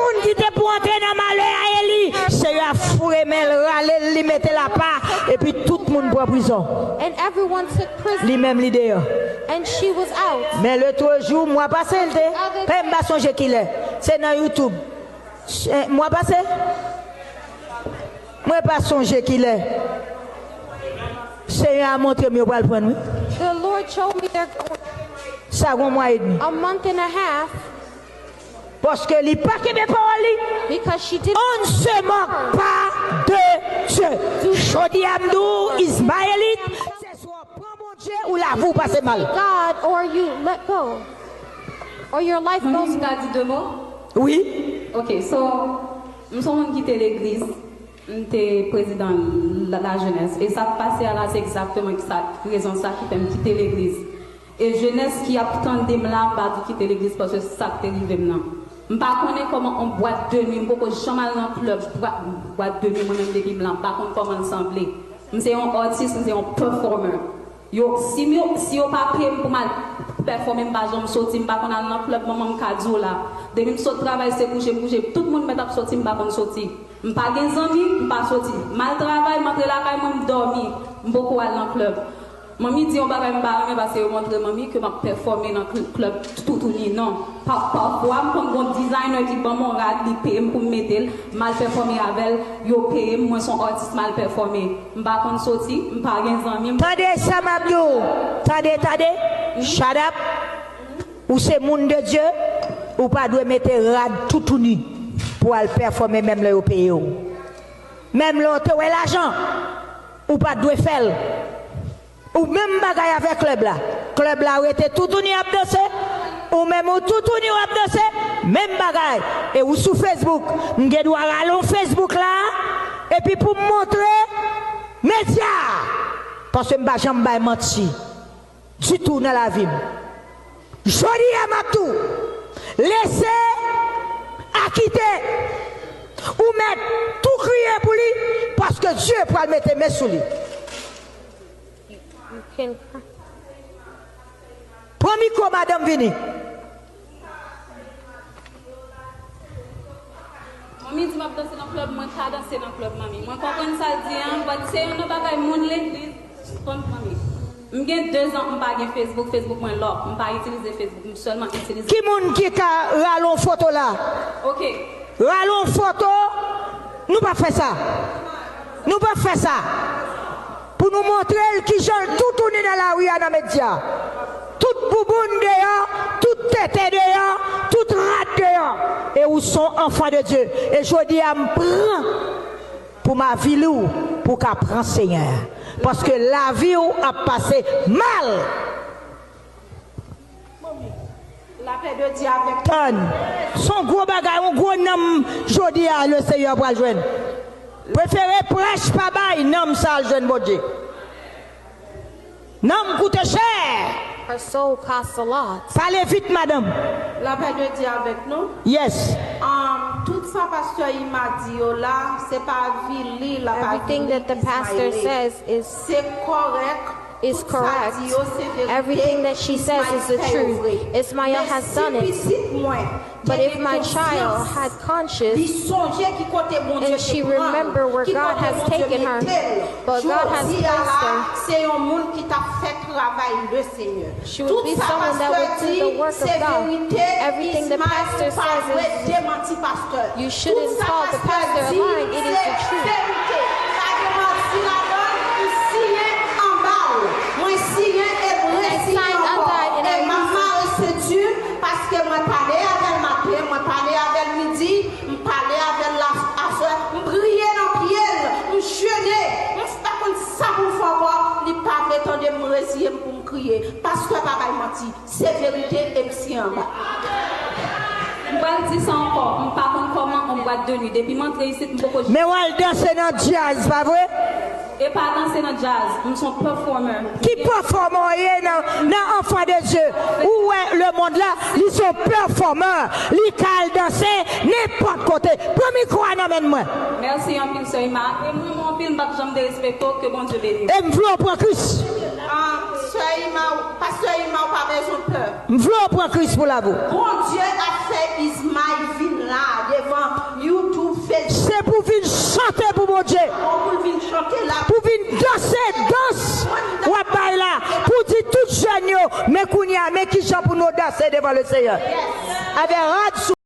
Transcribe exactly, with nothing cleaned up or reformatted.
Moun ki te pou antre nan malè a Eli, Seyè a foure men l, rale l, li mete l apa, epi tout moun pran prizon. And everyone took prison. Li menm li deyò. And she was out. Men lòt jou, mwa pase l te. Kay m pa sonje kilè. Se nan YouTube. Se- Mwa pase? Mwen pa sonje kilè. Seyè a montre m yo pral pran l, wi. The Lord showed me they're going Sa gon mwa edmi. A month and a half Paske li pa kenbe pawòl li. Because she didn't On ne se moque pas de Dieu. Jodi a m di w, Izmayelit, se swa w pran Bondye ou lavi w pase mal. God or you let go. Or your life Mwen goes menm ka di de mo? Wi. Ok, so, m se yon moun ki te legliz, m te prezidan la, la jenès. E sa k pase a la, se egzakteman sa, rezon sa ki fè m kite legliz. E jenès ki ap tande m la, m pa di kite legliz paske sa k te rive m nan. M pa konnen kòman on bwat de nwi, m poko janm al nan klèb, bwa- bwat de nwi mwen menm depi m la, m pa konn kòman l sanble. M se yon atis, m se yon performer. Yo, si m yo, si yo pa peye m pou m al pèfòme, m pa janm soti, m pa konn al nan klèb, manman m ka di w la. Depi m sot travay, se kouche m kouche, tout moun mèt ap soti, m pa konn soti. M pa gen zanmi, m pa soti. M al travay, m antre lakay mwen, m dòmi. M poko al nan klèb. Manmi di yon bagay m pa renmen paske yo montre manmi ke m ap pèfòme nan kl- klèb toutouni. Non. Pa- Pafwa, m konn gon designer ki ban m yon rad, li peye m pou m mete l, m al pèfòme avè l, yo peye m, mwen se yon atis, m al pèfòme. M pa konn soti, m pa gen zanmi, m Tande sa m ap di w. Tande, tande. Shut up. Ou se moun de Dye, ou pa dwe mete rad toutouni pou al pèfòme menm lè yo peye w. Menm lè w te wè lajan, ou pa dwe fè l. Ou menm bagay avèk klèb la. Klèb la rete toutouni ap danse, ou menm ou toutouni w ap danse, menm bagay. E ou sou Facebook, m gen dwa rale w Facebook la, epi pou m montre medya a. Paske m pa janm bay manti ditou nan lavi m. Jodi a m ap di w, lese Akite, ou mèt tou kriye pou li, paske Dye pral mete men sou li. You can cry. Pran mikwo, madanm, vini. Manmi di m ap danse nan klèb, mwen ka danse nan klèb, manmi. Mwen konprann sa l di an, but se yon nan bagay moun legliz konn, manmi. M gen de zan m pa gen Facebook, Facebook mwen lock, m pa itilize Facebook, m sèlman itilize. Ki moun ki ka rale yon foto la? Ok. Rale yon foto. Nou p ap fè sa. Nou p ap fè sa. Pou nou montre l kijan l toutouni nan lari a nan medya. Tout bouboun deyò, tout tete deyò, tout rad deyò. E ou se yon anfan de Dye. E jodi a m pran pou m avili w, pou w ka pran Senyè a. Paske lavi w ap pase mal. Lapè de Dye avèk Tann. Se yon gwo bagay, yon gwo nanm jodi a Lesenyè pral jwenn. Prefere prèch pa bay nanm sa al jwenn Bondye. Nanm koute chè. Her soul costs a lot. Pale vit, madanm. Lapè de Dye avèk nou. Yes. Um, tout sa pastè Ima di yo la, se pa avili l ap Everything avili that the pastor Ismaël. Says is Se kòrèk. Is Tout sa correct. Di yo se verite. Everything that she says is the Ismaël fè yo truth. Vre. Ismaël has done it. Men si pitit mwen But te if gen my child konsyans, had li conscience sonje ki kote Bondye and she te pran l, remember where ki God kote has Bondye taken her, mete l, but God has jodi a placed la, her, se yon moun ki t ap fè travay Lesenyè. She would be someone that would do the work of God. Everything the pastor says is, you shouldn't call the pastor a lie, it is the truth. When I sign unto an agreement, Paske mwen pale avè l maten, mwen pale avè l midi, m pale avè l la aswè, m priye nan pye l, m jene, m pa konn sa pou m fè ankò, li pa vle tande m, m reziye m pou m kriye. Pastè pa bay manti, se verite e m siye anba. M pral di sa ankò, m pa konn kòman on bwat de nwi. Depi m antre isit, m poko. Men w al danse nan djaz, pa vre? E pa danse nan djaz, m se yon performer. Ki pèfòmè w ye nan, nan Enfant de Dieu? Ou wè lemonn la, li se yon pèfòmè. Li ka al danse nenpòt kote. Pran mikwo a nan men mwen. Mèsi anpil, sè Ima. E mwen, mwen anpil, m p ap janm derespekte w. Ke Bondye beni w. E m vle w pran Kris. Ah, sè Ima, pastè Ima, ou pa bezwen pè. M vle w pran Kris pou lavi w. Bondye ap fè Ismaël vin la devan. Pou vin danse dans w ap bay la, pou di tout jèn yo, men kounye a, men kijan pou nou danse devan le Seyè. Avè rad sou